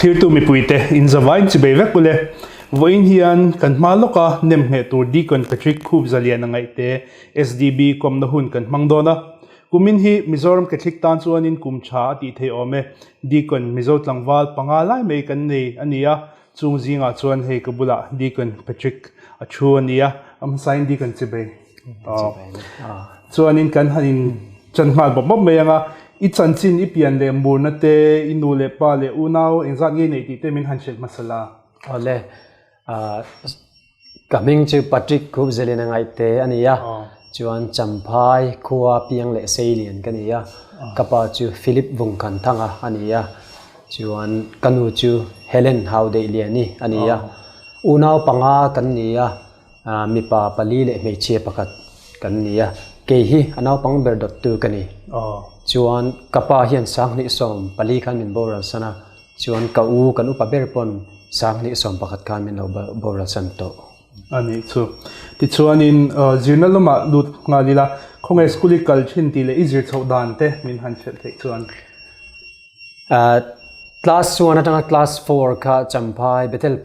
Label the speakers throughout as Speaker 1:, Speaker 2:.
Speaker 1: Thirtu mipuite inzavain chibei vek ule. Vawiin hian kan hma lawka nem ngheh tur Deacon Patrick Khup Zalian a ngaihte SDB kawmna hun kan hmang dawn a. Kumin hi Mizoram Catholic tan chuanin kum tha a tih theih awm e. Deacon Mizo tlangval panga lai mai kan nei a ni a, chung zingah chuan hei ka bulah Deacon Patrick a thu a ni a, a hmasain Deacon chibei. Chuanin kan han in chan nghal bawp bawp mai ang a, i chanchin i pian leh murna te, i nu leh pa leh unau engzat ngei neih tih te min han hrilh hmasa la.
Speaker 2: Awle, Ka hming chu Patrick Khupzelin a ngaihte a ni a, chuan Champhai khua piang leh Seilian ka ni a, ka pa chu Philip Vungkhanthanga a ni a, chuan ka nu chu Helen Haudeihliani a ni a, unau panga kan ni a, mipa pali leh hmeichhia pakhat kan ni a, kei hi a naupang ber dawttu ka ni. Chuan ka pa hian 2014 khan min boral san a, Chuan ka u kan upa ber pawn 2011 khan min lo boral san tawh.
Speaker 1: A nih chu. Tichuanin zirna lamah lut nghal ila, khawnge school i kal thin tih leh i zir chhoh dan te min han hrilh theih chuan.
Speaker 2: Class one atanga class four kha Champhai Bethel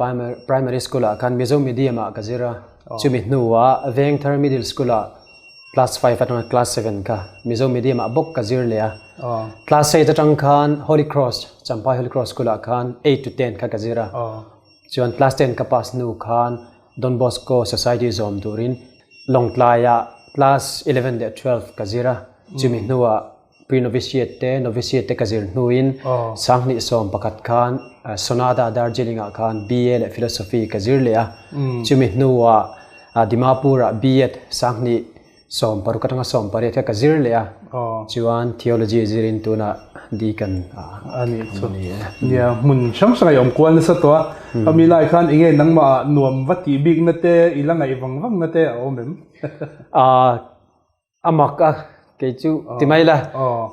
Speaker 2: Primary School ah khan Mizo medium ah ka zir a, chumi hnuah Vengthar Middle School ah Class 5 atanga class 7 kha Mizo medium ah bawk ka zir leh a. Class 8 atang khan Holy Cross, Champhai Holy Cross School ah khan 8 to 10 kha ka zir a. Chuan class 10 ka pass hnu khan Don Bosco Society zawm turin Lawngtlai ah class 11 leh 12 ka zir a. Chumi hnuah Pre-novitiate te, novitiate te ka zir hnuin 2011 khan Sonada Darjeeling ah khan BA leh Philosophy ka zir leh a. Chumi hnuah Dimapur ah B.Ed 2016 atanga 18 kha ka zir leh a. Chuan Theology zirin tunah Deacon ah
Speaker 1: A nih chu. Nia, hmun hrang hrang a awm kual nasa tawh a. Khami lai khan enge nangmah ah nuam va tih bikna te, i la ngaih vang vangna te a awm em?
Speaker 2: A mak a, kei chu ti mai la,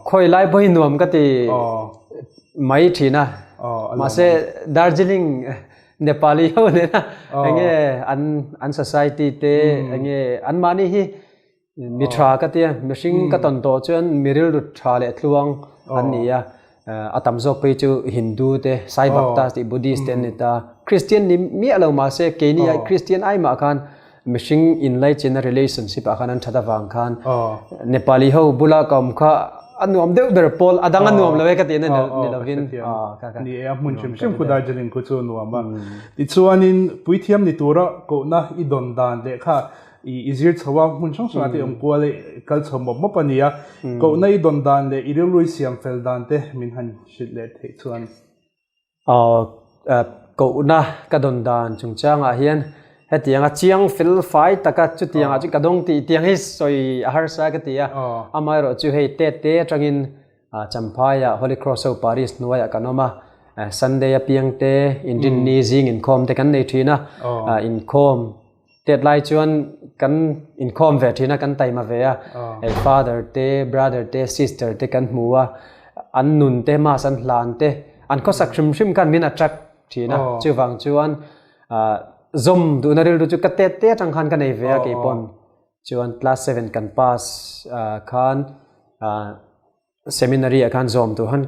Speaker 2: khawi lai pawh hi nuam ka ti mai thin a, mahse Darjeeling Nepali ho nena enge an an society te enge an mahni hi mi tha ka tia, mihring ka tawn tawh chuan mi rilru tha leh tluang an ni a, a tam zawk phei chu Hindu te, Sai Bhakta tih Buddhist te an ni ta, Christian ni miah lo mahse keini ai Christian ai mah khan mihring inlaichinna relationship ah khan an that avang khan Nepali ho bula ka awm kha a nuam deuh ber pawl a dang a nuam lo e ka tihna ni lovin
Speaker 1: ni e a hmun hrim hrim khu Darjeeling khu chu nuam a tichuanin puithiam ni tura kohna i dawn dan leh kha i zir chho a hmun hrang hrangah te i awm kual a i kal chho mawp mawp a ni a kohna i dawn dan leh i rilru i siam fel dan te min han hrilh leh theih chuan.
Speaker 2: Kohna ka dawn dan chungchangah hian hetianga chiang fel fai taka chutiangah chu ka dawng tih tiang hi sawi a harsa ka ti a. Amaherawh chu hei tet te atangin Champhaiah Holy Cross ho Parish hnuaiah kan awm a, Sunday apiang te Inrinni zing inkhawm te kan nei thin a, inkhawm tet lai chuan kan inkhawm ve thin a, kan taima ve a, hei father te, brother te, sister te kan hmu a, an nun te, mass an hlan te, an khawsak hrim hrim khan min attract thin a, chuvang chuan zawm duhna rilru chu ka tet te atang khan ka nei ve a keipawn, chuan class seven kan pass khan Seminary ah khan zawm tur han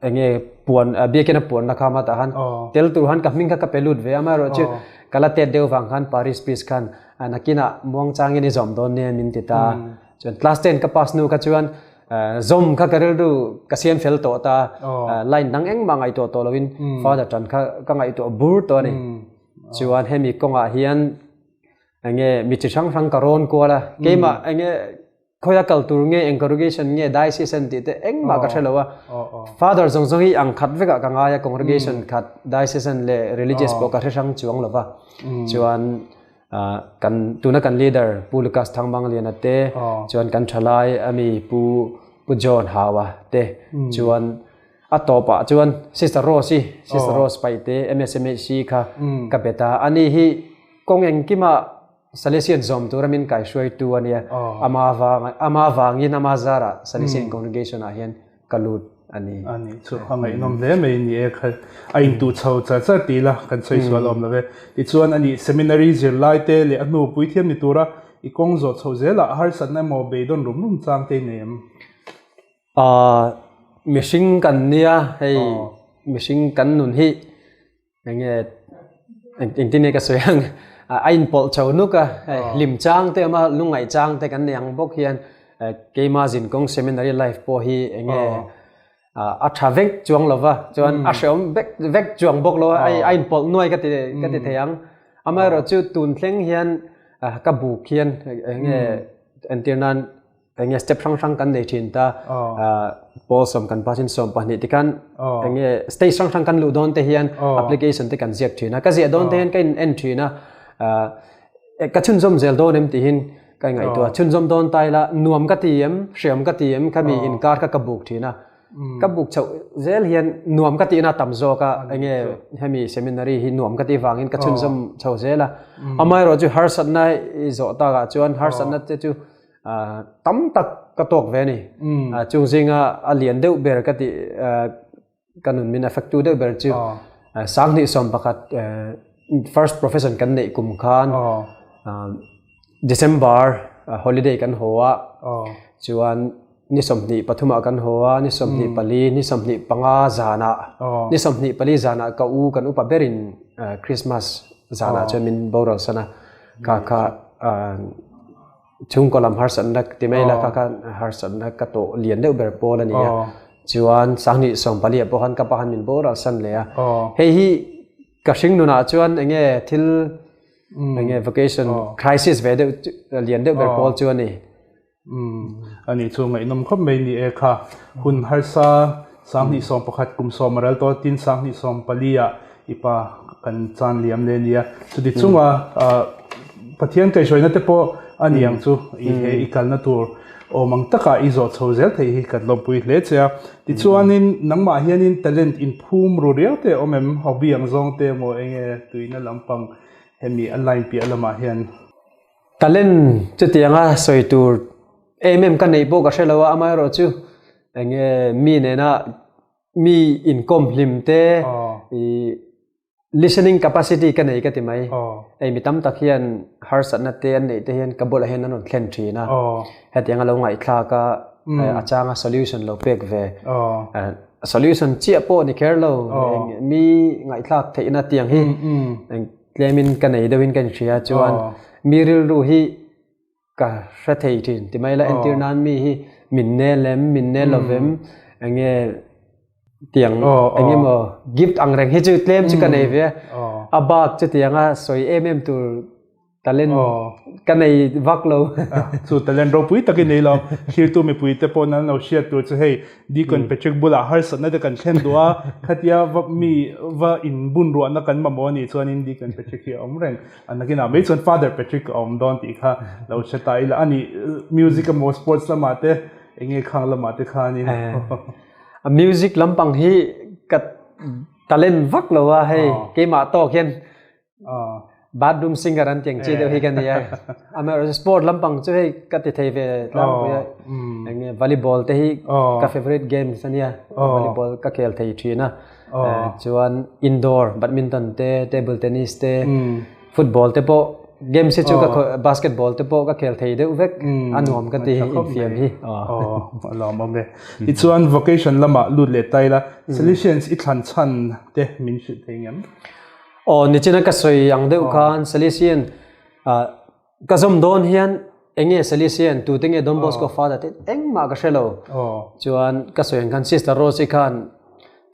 Speaker 2: enge puan biakin a puanna kha matah khan tel tur han ka hming kha ka pe lut ve a amaherawhchu ka la tet deuh vang khan Paris priest khan nakinah muang changin i zawm dawn nia min ti ta chuan class ten ka pass hnu kha chuan zawm kha ka rilru ka siam fel tawh ta line dang engmah ngaihtuah tawh loin father tan kha ka ngaihtuah bur tawh a ni chuan hemi kawngah hian enge mi chi hrang hrang ka rawn kual a keimah enge Khawia kal tur nge eng congregation nge diocesan tih te engmah ka hre lo a. Father zawng zawng hi ang khat vekah ka ngai a congregation khat diocesan leh religious pawh ka hre hrang chuang lo va. Chuan kan tuna kan leader Pu Lucas Thangmangliana te chuan kan thalai ami Pu Pu John Hawa te chuan a tawpah chuan Sister Rose i Sister Rose Paihte MSMHC kha ka bet a. Ani hi kawng engkimah Salesian zawm tura min kaihruaitu a nia. Ama vang, ama vangin ama zarah Salesian congregation ah hian ka lut a ni.
Speaker 1: A nih chu, a ngaihnawm hle mai ni e kha. A intuh chho char char ti ila kan sawi sual awm lo ve. Tichuan a nih seminary zirlai te leh a hnu puithiam ni tura i kawng zawh chhoh zelah harsatna emaw beidawn rum rum chang te i nei em?
Speaker 2: Mihring kan nia hei. mihring kan nun hi enge engtin nge ka sawi ang a inpawlh chho nuk a hei hlim chang te awm a lungngaih chang te kan nei ang bawk hian keima zinkawng seminary life pawh hi enge a tha vek chuang lo va chuan a hreawm vek vek chuang bawk lo a a inpawlh nuai ka ti ka ti thei ang amaherawhchu tun thleng hian ka buk hian enge entir nan enge step hrang hrang kan nei thin ta pawl sawm kan pass in 12 tikhan enge stage hrang hrang kan luh dawn te hian application te kan ziak thin a ka ziah dawn te hian ka in en thin a ka chhunzawm zel dawn em tihin ka ngaihtuah chhunzawm dawn ta ila nuam ka ti em hriam ka ti em khami inkar kha ka buk thin a ka buk chhoh zel hian nuam ka tihna tam zawk a enge hemi seminary hi nuam ka tih vangin ka chhunzawm chho zel a amaherawhchu harsatna i zawh takah chuan harsatna te chu tam tak ka tawk ve a ni. Chung zinga a lian deuh ber ka tih ka nun min affect tu deuh ber chu 2011 first profession kan neih kum khan December holiday kan haw a chuan ni 23 ah kan haw a ni 24 ni 25 zanah ni 24 zanah ka u kan upa berin Christmas zanah chuan min boral san a kha kha Chhungkaw lam harsatna ti mai la kha khan harsatna ka tawh lian deuh ber pawl a ni a. Chuan 2014 ah pawh khan ka pa khan min boral san leh a. Hei hi ka hring nunah chuan enge thil enge vocation crisis ve deuh lian deuh ber pawl chu a ni.
Speaker 1: A nih chu ngaihnawm khawp mai ni e kha. Hun harsa 2011 kum sawm a ral tawh tin 2014 ah i pa kan chan liam leh nia. Chuti chunga Pathian kaihhruaina te pawh a ni ang chu i he i kalna tur awm ang takah i zawh chho zel theih hi kan lawmpui hle che a. Tichuanin nangmah hianin talent inphum ru riau te awm em? Hobby ang zawng te emaw enge tuina lampang hemi a line piah lamah hian.
Speaker 2: Talent chutianga sawi tur em em ka neih pawh ka hre lo a, amaherawhchu enge mi nena mi inkawm hlim te i listening capacity ka nei ka ti mai. Hei mi tam tak hian harsatna te an neih te hian ka bulah hian an rawn thlen thin a. Hetiang a lo ngaihthlak a a changa solution lo pek ve. Solution chiah pawh ni kher lo mi ngaihthlak theihna tiang hi tlemin ka nei deuhin ka inhria chuan mi rilru hi Ka hre thei thin ti mai la entir nan mi hi min nel em min nel lo vem enge tiang enge maw gift ang reng hi chu tlem chu ka nei ve a bak chu tianga sawi em em tur talent ka nei vak lo
Speaker 1: chu talent ropui takin nei lo thirtu mipui te pawh nan lo hriat tur chu hei Deacon Patrick bulah harsatna te kan thlen duh a, khatia va mi va inbun ruahna kan mamawh a nih chuanin Deacon Patrick hi a awm reng. A nakinah mai chuan Father Patrick a awm dawn tih kha lo hre ta ila. A nih music emaw sports lamah te eng nge khang lamah te khanin.
Speaker 2: A music lampang hi ka talent vak lo a hei keimah tawk hian Bathroom singer an tiang chi deuh hi ka nia. Amaherawhchu sport lampang chu hei ka ti thei ve tlangpui a. Enge volleyball te hi ka favorite games a nia. Volleyball ka khel thei thin a. Chuan indoor badminton te, table tennis te, football te pawh games hi chu ka basketball te pawh ka khel thei deuh vek. A nuam ka ti infiam hi.
Speaker 1: A lawmawm e. Tichuan vocation lamah lut leh ta ila Salesians i thlan chhan te min hrilh thei ngem?
Speaker 2: Aw nichina ka sawi ang deuh khan Salesian ka zawm dawn hian enge Salesian tute nge Don Bosco father te engmah ka hre lo. Chuan ka sawi ang khan Sister Rose-i khan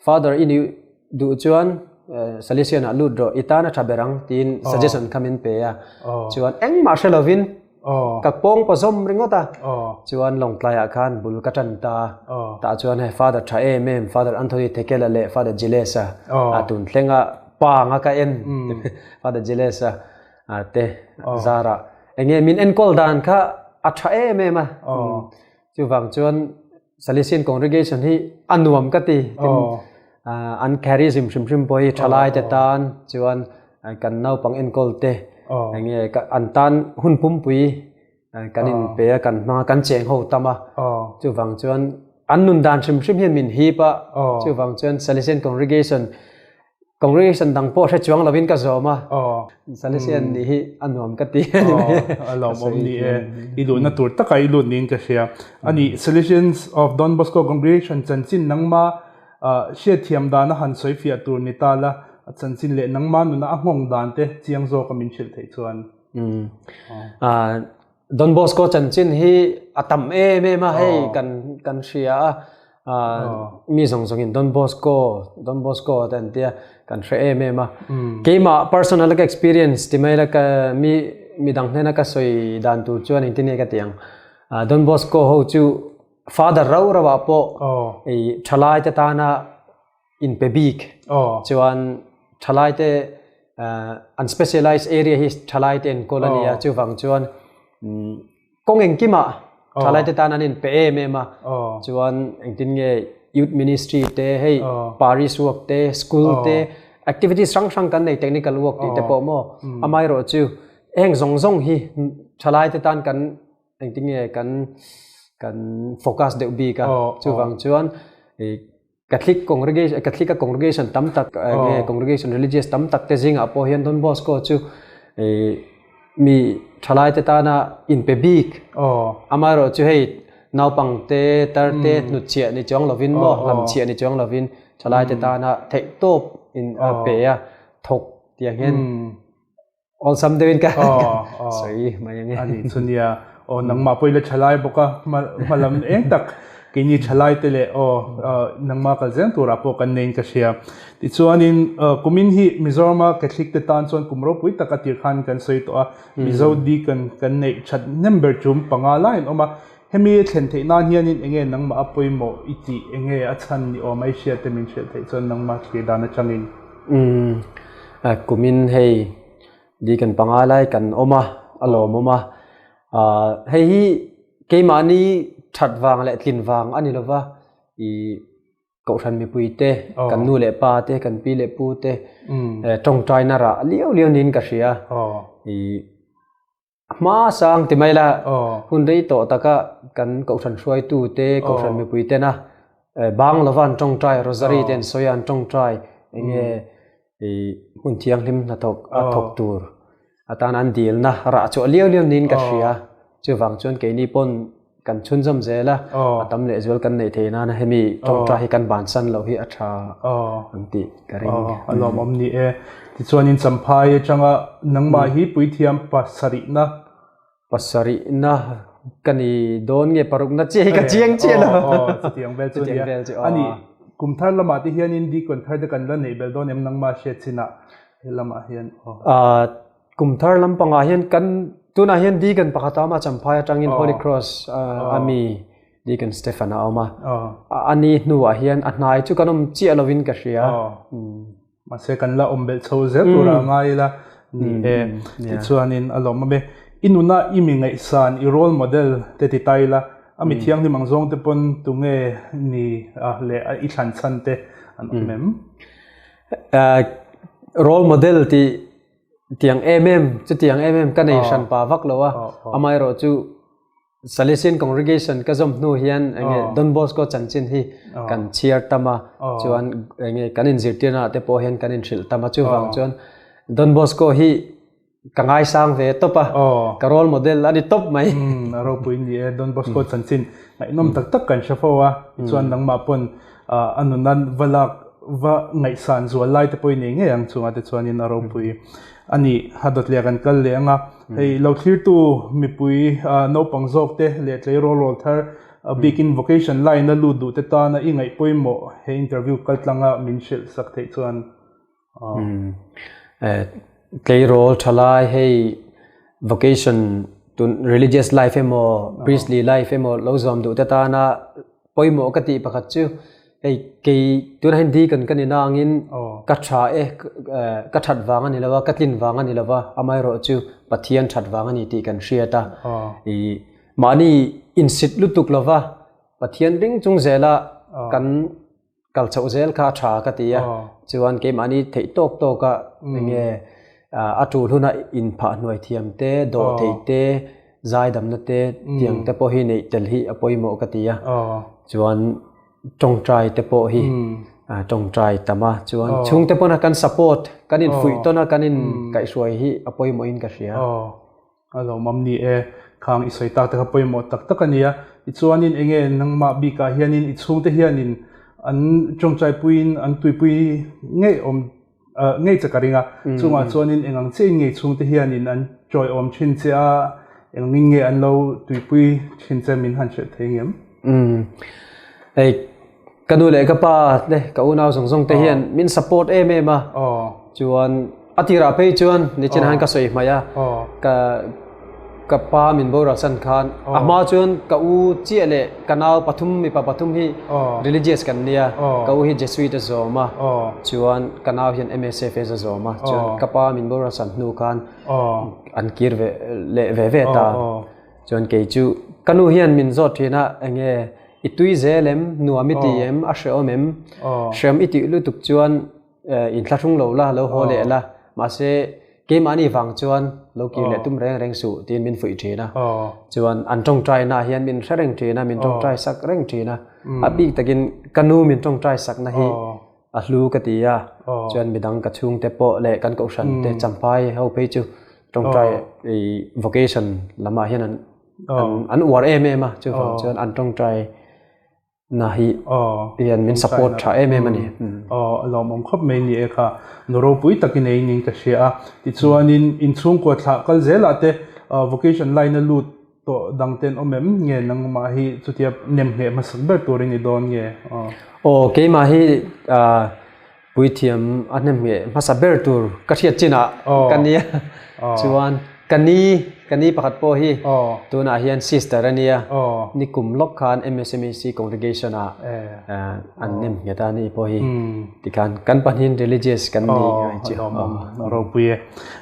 Speaker 2: father i nih duh chuan Salesian ah lut rawh i tan a tha ber ang tiin suggestion kha min pe a. Chuan engmah hre lovin Ka pawng paw zawm ringawt a, chuan Lawngtlaiah khan bul ka tan ta a, tah chuan hei Father tha em em Father Anthony Thekela leh Father Gilles-a a tun thlenga pa anga ka en Father Gilles-a te zarah enge min enkawl dan kha a tha em em a, chuvang chuan Salesian Congregation hi a nuam ka ti tin an charism hrim hrim pawh hi thalai te tan chuan kan naupang enkawl te enge an tan hun pumpui kan in pe a kan hmang a kan cheng ho tam a chuvang chuan an nun dan hrim hrim hian min hip a chuvang chuan Salesian Congregation Congregation dang pawh hre chuang lovin ka zawm a. Salesian nih hi a nuam ka ti a ni mai.
Speaker 1: A lawmawm ni e. I luhna tur takah i lut niin ka hria. A nih, Salesians of Don Bosco Congregation chanchin nangma Hriatthiam dana han sawi fiah tur ni ta la, a chanchin leh nangmah nuna a nghawng dan te chiang zawka min hrilh theih chuan.
Speaker 2: Don Bosco chanchin hi a tam em em a, hei kan kan hria a, mi zawng zawngin Don Bosco, Don Bosco te an tia kan hre em em a. Keimah personal ka experience ti mai la ka mi midang hnena ka sawi dan tur chuan engtin nge ka ti ang. Don Bosco ho chu Father rau rau ah pawh i thalai te tana inpe bik chuan thalai te an specialize area hi thalai te enkawl a nia chuvang chuan kawng engkimah thalai te tan an inpe em em a chuan engtin nge youth ministry te hei parish work te school te activities hrang hrang kan nei technical work tih te pawh maw amaherawh chu heng zawng zawng hi thalai te tan kan engtin nge kan kan focus deuh bik a chuvang chuan Catholic congregation Catholic a congregation tam tak nge congregation religious tam tak te zingah pawh hian Don Bosco chu mi thalai te tana inpe bik amaherawh chu hei naupang te tar te hnutchhiah ni chuang lovin maw hlamchhiah ni chuang lovin thalai te tana theihtawp in a pe a thawk tiang hian Awlsam deuhin ka sawi mai ang e.
Speaker 1: A nih chu nia. Aw nangmah pawh i la thalai bawk a, hma lam eng tak keini thalai te leh aw nangmah kal zel turah pawh kan neiin ka hria. Tichuanin kumin hi Mizorama Catholic te tan chuan kum ropui tak a tir khan kan sawi tawh a, Mizo Deacon kan neih that hnem ber tum panga laiin awm a. Hemi thlen theih nan hianin enge nangmah a pawimawh i tih, enge a chhan ni awm a i hriat te min hrilh theih chuan nangmah thlir dan atangin.
Speaker 2: Umm, kumin hei Deacon panga lai kan awm a, a lawmawm a. Hei hi keimahni that vang leh tlin vang a ni lova, i Kohhran mipui te, kan nu leh pa te, kan pi leh pu te tawngtaina rah liau liau niin ka hria. I Hma sang ti mai la, hun rei tawh taka kan Kohhran hruaitu te, Kohhran mipui tena bang lova an tawngtai, Rosary te an sawi a, an tawngtai enge hmun thianghlim hnathawk a thawk tur atan an dilna rah chhuah liau liau niin ka hria. Chuvang chuan keini pawn kan chhunzawm zel a, a tam leh zual kan neih theih nana hemi tawngtai hi kan bansan loh hi a tha an tih ka ring.
Speaker 1: A lawmawm ni e. Tichuanin Champhai atanga nangmah hi puithiam pasarihna.
Speaker 2: Pasarihna ka ni dawn nge parukna chiah hi ka chiang chiah lo.
Speaker 1: Chutiang vel chu nia. Ani kum thar lamah te hianin Deacon thar te kan la neih belh dawn em nangmah hriat chinah he lamah hian
Speaker 2: aw. Kum thar lampangah hian kan tunah hian Deacon pakhat a awm a, Champhai atangin Holy Cross a mi Deacon Stephen a awm a. Ani hnuah hian a hnai chu kan awm chiah lovin ka hria.
Speaker 1: Mahse kan la awm belh chho zel tura a ngai ila ni e. Tichuanin a lawmawm e. I nuna i mi ngaihsan, i role model te ti ta ila, a mi thianghlim ang zawng te pawn tunge ni leh i thlan chhan te an awm em?
Speaker 2: Role model tih Tiang em em, chutiang em em ka nei hran pa vak lo a, amaherawh chu Salesian Congregation ka zawm hnu hian enge Don Bosco chanchin hi kan chhiar tam a, chuan enge kan inzirtirna ah te pawh hian kan inhrilh tam a, chuvang chuan Don Bosco hi ka ngaisang ve tawp a, ka role model a ni tawp mai.
Speaker 1: A ropui ni e, Don Bosco chanchin ngaihnawm tak tak kan hre fo a, tichuan nangmah pawn A nuna va lak va ngaihsan zual lai te pawh i nei ngei ang chungah te chuanin a ropui a ni. A dawt leh kan kal leh ang a, hei lo thlirtu mipui naupang zawk te leh tleirawl rawl thar bikin vocation line a lut duh te tana i ngaih pawimawh he interview kaltlanga min hrilh sak theih chuan.
Speaker 2: Tleirawl thalai hei vocation tun religious life emaw priestly life emaw lo zawm duh te tana pawimawh ka tih pakhat chu hei kei tunah hian deacon ka ni na angin ka tha e ka that vang a ni lo a ka tlin vang a ni lo a amaherawh chu Pathian that vang a ni tih kan hriat a i mahni insit lutuk lova Pathian ring chung zela kan kal chhoh zel kha a tha ka ti a, chuan keimahni theih tawk tawk a enge a tul huna inphah hnuai thiam te, dawh theih te, zaidamna te tiang te pawh hi neih tel hi a pawimawh ka ti a, chuan tawngtai te pawh hi tawngtai tam a, chuan chhungte pawna kan support kan infuih tawn a kan inkaihhruai hi a pawimawhin ka hria.
Speaker 1: A lawmawm ni e, khang i sawi tak te kha pawimawh tak tak a nia. Tichuanin enge nangmah bikah hianin i chhungte hianin an tawngtaipuiin an tuipui ngei awm ngei che ka ring a. Chungah chuanin eng ang chiahin ngei chhungte hianin an chawiawm thin che a, engin nge an lo tuipui thin che min han hrilh thei ngem?
Speaker 2: Hei ka nu leh ka pa te ka unau zawng zawng te hian min support em em a. Chuan a tirah phei chuan nichin han ka sawi hmaih a, ka ka pa min boral san khan a hma chuan ka u chiah leh ka nau pathum mipa pathum hi religious kan nia, ka u hi Jesuit a zawm a, chuan ka nau hian MSF a zawm a, chuan ka pa min boral san hnu khan an kir ve leh ve ve ta. Chuan kei chu ka nu hian min zawt thin a, enge i tui zel em, nuam i ti em, a hrehawm em, hrehawm i tih lutuk chuan inthlahrung lo la, lo haw leh la, mahse keimahni vang chuan lo kir leh tum reng reng suh tiin min fuih thin a. Chuan an tawngtai naah hian min hre reng thin a, min tawngtai sak reng thin a. A bik takin ka nu min tawngtai sakna hi a hlu ka ti a, chuan midang ka chhungte pawh leh kan kohhran te Champhai ho phei chu tawngtai vocation lamah hian an an uar em em a, chuvang chuan an tawngtai na hi hian min support tha em em a ni.
Speaker 1: Aw, a lawmawm khawp mai ni e kha. Nu ropui takin ei niin ka hria a, tichuanin inchhungkua thlah kal zelah te vocation line a lut Tawh dang ten awm em? Nge nangmah hi chutia nem ngheh hmasak ber turin i dawn nge?
Speaker 2: Aw. Aw, keimah hi puithiam a hnem ngheh hmasa ber tur ka hriat chinah ka nia. Chuan ka ni, ka ni pakhat pawh hi tunah hian sister a nia. Ni kum lawk khan MSMEC congregation ah an nem nghet a ni pawh hi. Tikhan kan pahnihin religious kan ni ngai chu.
Speaker 1: Aw, ropui e.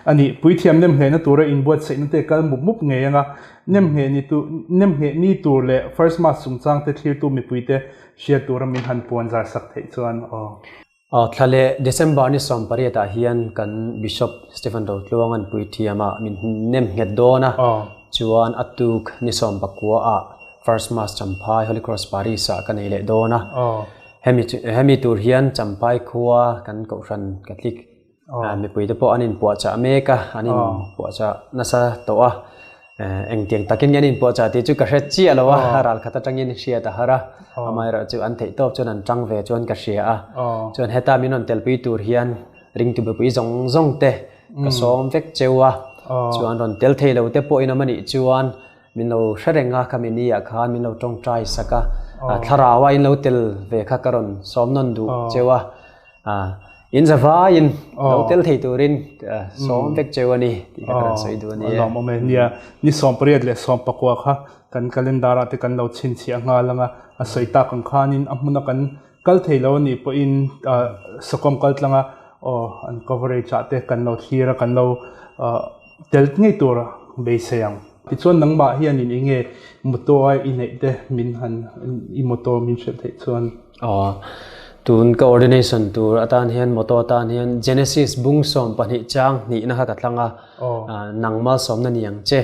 Speaker 1: A nih, puithiam nemnghehna tura inbuatsaihna te kal mup mup ngei anga nemngheh ni tu, nemngheh ni tur leh First Mass chungchang te thlirtu mipuite hriat tura min han puan zar sak theih chuan aw.
Speaker 2: Aw, thla leh December ni 18 ah hian kan Bishop Stephen Rotluanga'n puithiam ah min nemnghet dawn a, chuan a tuk ni 19 ah First Mass Champhai Holy Cross Parish ah ka nei leh dawn a. Hemi hemi tur hian Champhai khua kan Kohhran Catholic Mipui te pawh an inpuahchah mek a, an inpuahchah nasa tawh a. Engtiang takin nge an inpuahchah tih chu ka hre chiah lo a, ral khat atangin hriat a har a. Amaherawh chu an theih tawp chuan an tang ve chuan ka hria a. Chuan heta min rawn telpui tur hian ringtu mipui zawng zawng te ka sawm vek cheu a. Chuan rawn tel thei lo te pawhin awm a nih chuan min lo hre reng a, khami ni ah khan min lo tawngtai sak a. Thlarau a in lo tel ve kha ka rawn sawm nawn duh cheu a. In zavaiin lo tel thei turin sawm vek cheu a ni tih kha ka rawn sawi duh a ni e.
Speaker 1: A lawmawm e. Nia, ni 18 leh 19 kha kan calendar ah te kan lo chhinchhiah nghal ang a, a sawi tak ang khanin a hmuna kan kal thei lo a nih pawhin sawkawm kal tlanga aw an coverage ah te kan lo thlir a, kan lo tel ngei tur beisei ang. Tichuan nangmah hianin eng nge motto a i neih te min han i motto min hrilh theih chuan?
Speaker 2: Aw, tun ka ordination tur atan hian motto atan hian Genesis bung 12 chang hnihna kha ka thlang a, nang malsawmna ni ang che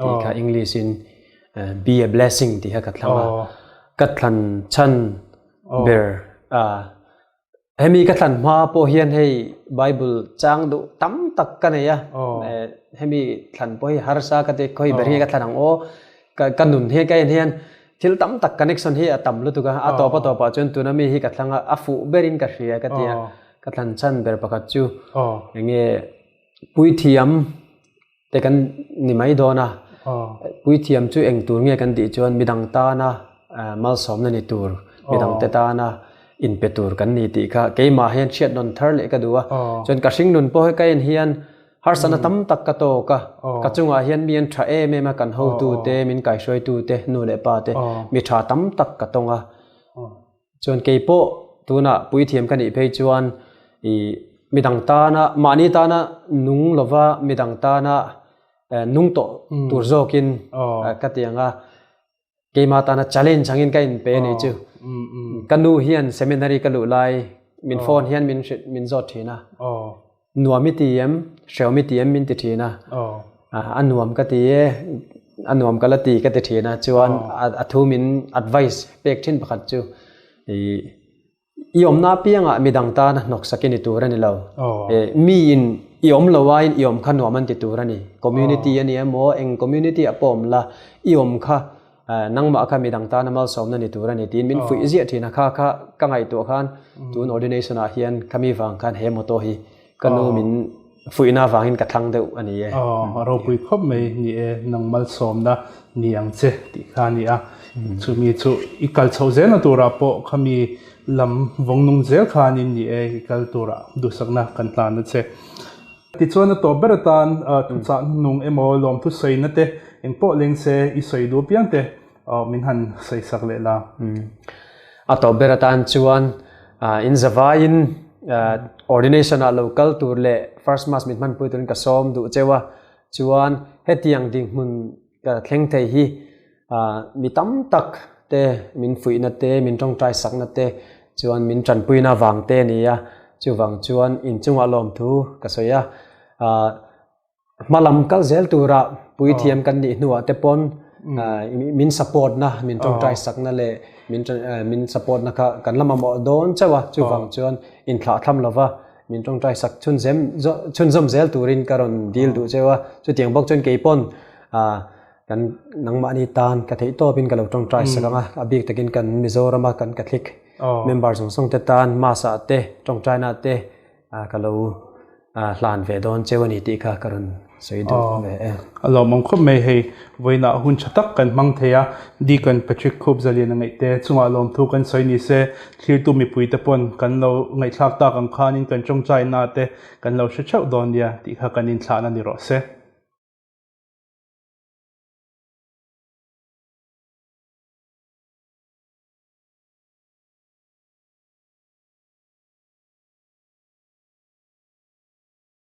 Speaker 2: tih kha English in be a blessing tih kha ka thlang a, ka thlan chhan ber a. Hemi ka thlan hma pawh hian hei Bible chang duh tam tak ka nei a, hemi thlan pawh hi harsa ka ti khawi ber hi ka thlan ang aw, ka nun hi ka en hian thil tam tak connection hi a tam lutuk a, a tawp a tawpah chuan tuna mi hi ka thlang a, a fuh berin ka hria ka ti a, ka thlan chhan ber pakhat chu enge puithiam te kan ni mai dawn a, puithiam chu eng tur nge kan tih chuan midang tana malsawmna ni tur, midang te tana inpe tur kan ni tih kha keimah hian hriat nawn thar leh ka duh a, chuan ka hringnun pawh hi ka en hian harsatna tam tak ka tawk a, ka chungah hian mi an tha em em a, kan hotu te, min kaihruaitu te, nu leh pa te mi tha tam tak ka tawng a. Chuan kei pawh tunah puithiam ka nih phei chuan i midang tana mahni tana nung lova midang tana nung tawh tur zawkin ka ti ang a, keimah tana challenge angin ka inpe a nih chu. Ka nu hian seminary ka luh lai min phone hian min hrilh min zawt thin a. Nuam i ti em? Hreawm i ti em min ti thin a. A nuam ka ti e, a nuam ka la ti ka ti thin a. Chuan a thu min advice pek thin pakhat chu i i awmna apiangah midang tana hnawksak i ni tur a ni lo. Mi in i awm lo aiin i awm kha nuam an ti tur a ni. Community a ni emaw eng community ah pawh awm la i awm kha. Nangmah kha midang tana malsawmna ni tur a ni tiin min fuih ziah thin a, kha kha ka ngaihtuah khan tun ordination ah hian khami vang khan he motto hi ka nu min fuihna avangin ka thlang deuh a ni e.
Speaker 1: Aw, a ropui khawp mai ni e, nang malsawmna ni ang che tih kha a ni a, chumi chu i kal chhoh zelna turah pawh khami lam vawng nung zel khanin ni e i kal turah duhsakna kan tlan a che. Tichuan a tawp ber atan thuchah hnung emaw lawmthu sawina te engpawh leng se i sawi duh apiang te min han sawi sak leh la.
Speaker 2: A tawp ber atan chuan in zavaiin ordination ah lo kal tur leh first mass min hmanpui turin ka sawm duh cheu a, chuan hetiang dinhmun ka thleng thei hi Mi tam tak te min fuihna te, min tawngtai sakna te chuan min tanpuina vang te a ni a, chuvang chuan inchungah lawmthu ka sawi a. Hma lam kal zel tura puithiam kan nih hnuah te pawn min support na, min tawngtai sakna leh min support na kha kan la mamawh dawn chauh a, chuvang chuan inthlahthlam lova min tawngtai sak chhunzawm zel turin ka rawn dil duh chauh a, chutiang bawk chuan kei pawn Kan nangmahni tan ka theih tawpin ka lo tawngtai sak ang a, a bik takin kan Mizorama kan Catholic member zawng zawng te tan Mass ah te tawngtaina te ka lo hlan ve dawn cheu a ni tih kha ka rawn sawi duh ve e.
Speaker 1: A lawmawm khawp mai hei, vawiinah hun tha tak kan hmang thei a, Deacon Patrick Khupzalian a ngaih te chungah lawmthu kan sawi ni se, thlirtu mipui te pawn kan lo ngaihthlak tak ang khanin kan tawngtaina te kan lo hre theuh dawn nia tih kha kan inthlahna ni rawh se.